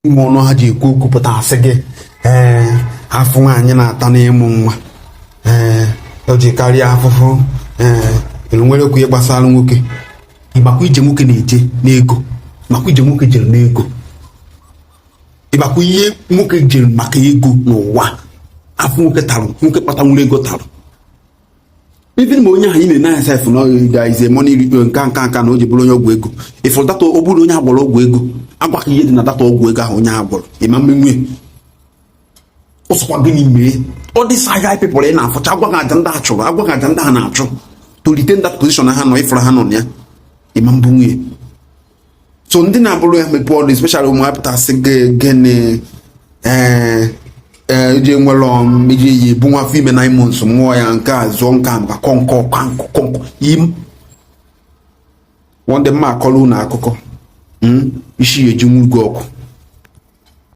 Nwe ọnụ ha ji ekwu okwu pụta asị gị, ee, afụ nwaanyị na-ata n'ịmụ nwa, ee, o ji karịa afụfụ. Ee, nwere okwu ihe gbasara nwoke. Ịgbakwa ije nwoke na-eje n'ego, makwa ije nwoke jere n'ego, ịgbakwa ihe nwoke jere maka ego n'ụwa. Afụ nwoke tarụ, nwoke kpatanwuru ego tarụ. Even ma onye ahụ ị na-ene anya sef na there is a money nka nka nka na o ji bụrụ onye ọgwụ ego. Ịfụrụ data, ọ bụrụ onye agwọrọ ọgwụ ego, agwaka ihe dị na data ọgwụ ego ahụ onye agwọrọ, ịma mmenwe ụsọkwa. Gịnị mee ọ dị sahia people ị na-afụcha, agwa gị aja ndị a chụrụ, agwa gị aja ndị a na-achụ to retain that position ha nọ, ịfụrụ ha nọ na ya, ịma mbụ nwunye. So ndị na-abụrụ ya mepee ọnụ, especially ụmụ apụtasị gị, gịnị? Ee, ee, iji nwere ọm iji yi ebu nwa afọ ime 9 months mụọ ya, nke a zụọ, nke a maka kọnkọ kankọ kọnkọ im. One day mma akọrọ unu akụkọ, isi ya eji nwugo ọkụ.